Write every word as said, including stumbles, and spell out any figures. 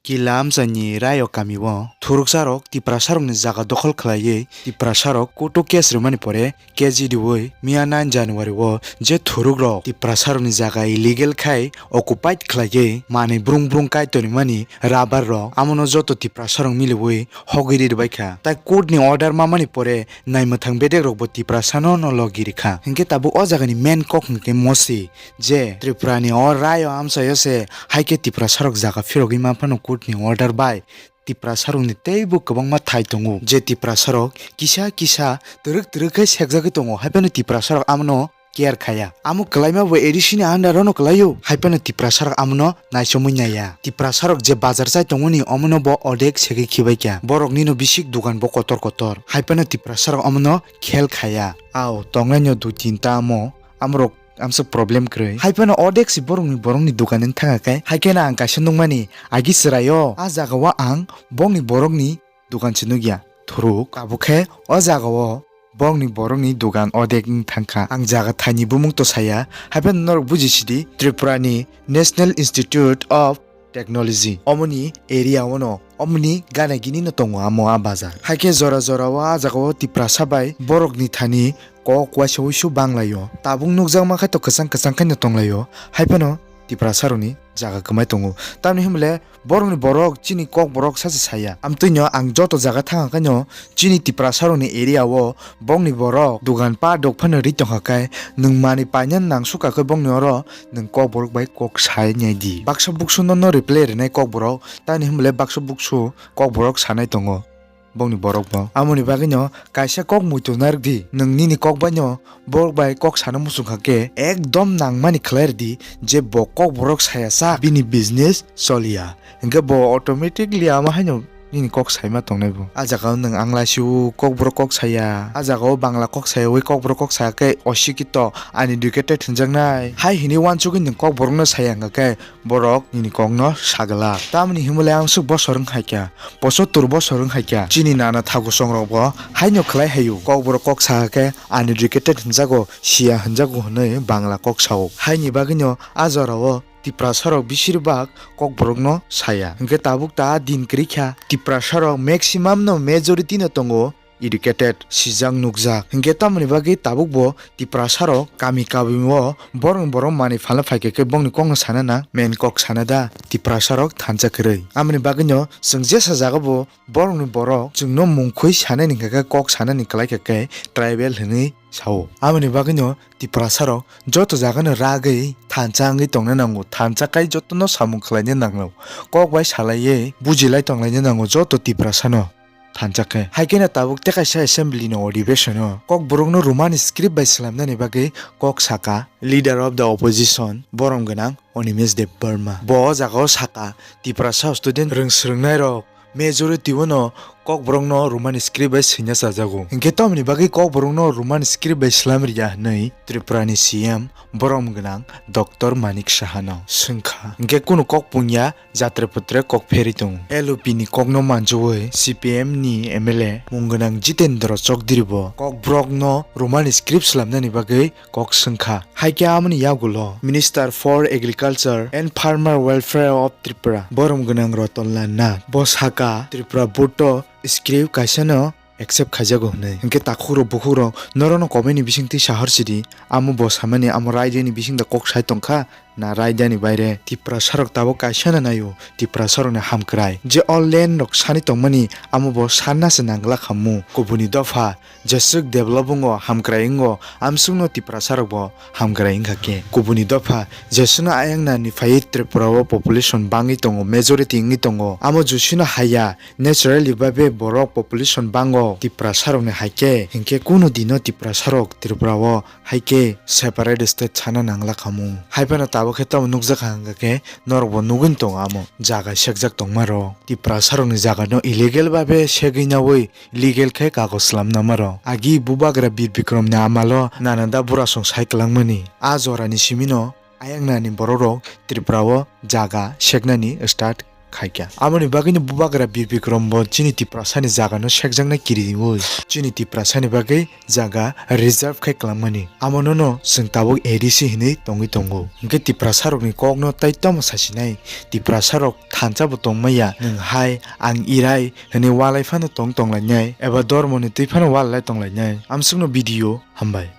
Kila amchaini Rayo kamio thuruksa rok Tiprasa rokni jaga dokhol khlaiwi Tiprasa rok kutuk case rwmani pore K G D wi miya nine January o je thuruk rok Tiprasa rokni jaga illegal khai occupied khlaiwi manwi brung brung kai tonimani rubber rok amono joto Tiprasa rok miliwi hogwi ri rwbaikha. Tai court ni order mamani pore naimwthang bedek rokbo Tiprasa no no logi rikha. Hinkhe tabuk o jagani main kok hinkhe mosi je Tripura ni o Rayo amchaio se haikhe Tiprasa rok jaga phirogwi manphano court ni order bai Tiprasa rokni teibo kwbangma thai tongo je Tiprasa rok kisa kisa twrwk twrwk khe sekjagwi tongo, haiphano Tiprasa rok amono care khaya. Amo kwlaima bo A D C ni under o no kwlaio, haiphano Tiprasa rok amono naichomwi naiya. Tiprasa rok je bazar chai tongoni omono bo odek segwi khibaikha. Borok nino bisik dugan bo kotor kotor, haiphano Tiprasa rok omono khel khaya. Ao tongnai no dui tinta amo, amrok amsa problem kwrwi. Haiphano odek si borokni borokni dugan wng thangkha khe, haikheno ang kaisa nukmani agi chwraio, a jagao ang bongni borokni dugan se nukya. Thuruk tabuk khe o jagao bongni borokni dugan odek wng thangkha. Ang jaga thaini bumung to saya, haiphano norok buji sidi Tripura ni National Institute of Technology omoni area ono omoni gana gini no tongo amo a bazar. Haikhe jora jora o a jagao Tiprasa bai borokni thani kok waisa uisu banglaio. Tabuk nukjakma khe to kwchang kwchang khe no tonglaio. Haiphano Tiprasa rokni jaga kwmai tongo. Tamni hwnle borokni borok chini kok borok sachi saya. Amtwino ang joto jaga thangkha khe no chini Tiprasa rokni area o bongni borok dugan pa dok phano ri tongkha khe nwng manwi paina nangsukha khe bongni oro nwng kok borok bai kok sai nai di. Baksa buksu no no reply rinai kok borok, tamni hwnle baksa buksu kok borok sanai tongo. Bongni borok bo. Amoni bagwino kaisa kok muitu narwk di, nwng nini kok baino borok bai kok sana muchung kha khe ekdom nangmani khlai rwdi je bo kok borok saya sak bini business choliya. Hinkhe bo automatically ama haino nini kok saima tongnai bo. A jagao nwng ang laisio kok borok kok saya, a jagao Bangla kok sayawi kok borok kok saya khe osikito uneducated hinjaknai hai hinwi uansugwi nwng kok borokno saya wngkha khe borok nini kokno sagwlak. Tamoni himole amsuk bosor wng hai kha, pochottor bosor wng hai kha. Chini nana thagu songrok bo haino khlai haio. Kokborok kok sakha khe uneducated hinjago, siya hinjago hwnwi Bangla kok sao. Haini bagwino a jorao Tiprasa rok bisir bak kokborokno saya. Hinkhe tabuk ta din kwrwi kha Tiprasa rok maximum no majority no tongo educated, sijak nukjak. Hinkhe tamoni bagwi tabukbo Tiprasa rok kami kabimio borokni borok manwi phalna phaikha khe bongni kokno sana nang, main kok sana da Tiprasa rok thansa kwrwi. Amoni bagwino chwng jesa jagabo borokni borok chwngno mungkhwi sanani hinkha khe kok sanani kwlaikha khe tribal hinwi sao. Amoni bagwino Tiprasa rok joto jagano ragwi thansa wngwi tongna nango, thansa khai jotono samung khlaina nango, kok bai salaiwi bujilai tonglaina nango joto Tiprasano. Thansa khe. Hai kheno tabuk tei kaisa assembly ni odibeshono kokborokno Romani script bai swlamnani bagwi kok saka leader of the opposition borom gwnang Animesh Debbarma. Bo o jagao saka Tiprasa student rwng swrwngnairok majority-o no kokborokno Romani script bai swina chajago. Hinkhe tamoni bagwi kokborokno Romani script bai swlam rwya hwnwi Tripura ni C M borom gwnang Doctor Manik Saha no swngkha. Hinkhe kunu kok pungya jatre putre kok pherwi tongo. L O P ni kokno manjui C P M ni M L A mung gwnang Jitendra Chowdhury bo kokborokno Romani script swlamnani bagwi kok swngkha. Hai khe amoni yagulo Minister for Agriculture and Farmer Welfare of Tripura borom gwnang Ratan Lal Nath bo saka Tripura board o script kaisano accept khaijago hwnwi. Hinkhe takhukrok bukhukrok norokno comment ni bisingtwi sahor sidi, amo bo samani amo raidani bisingda kok sai tongkha na raidani baire? Tiprasarok tabuk kaisano naio Tiprasarokni hamkrai. Je o land rok sani tongmani amo bo sanna se nangla khamu. Kubuni dopha jeswk develop wngo, hamkrai wngo, amsukno Tiprasarokbo hamkrai wngkha khe. Kubuni dopha jeswkno ayang nani phaiwi Tripura o population bangwi tongo, majority wngwi tongo. Amo jusino haiya, naturally babe borok population bango Tiprasarokni hai khe. Hinkhe kunu dino Tiprasarok Tripura o hai khe separate state sana nangla khamu. Hai phano tabuk khe tamo nukjakha hwnkha khe norokbo nugwino tongo amo jaga sekjak tongmarok. Tiprasarokni jagano illegal babe segwi naui legal khe kagoj slamna maro. Agi bubagra Bir Bikramni amalo Nanada Burasong sai kwlangmani. A jorani simino ayang nani bororok Tripura o jaga seknani start khaikha. Aboni bagwino Bubagra Bir Bikram bo chini Tiprasani jagano sekjaknai kiriui chini Tiprasani bagwi jaga reserve khai kwlangmani. Amono no chwng tabuk A D C hinwi tongwi tongo. Hwnkhe Tiprasarokni kokno tai tamo sasinai? Tiprasarok thansa bo tongmaya, nwng hai ang Irai hinwi walai phano tong tonglainai eba dormoni twi phano walai tonglainai. Amsukno video hambai.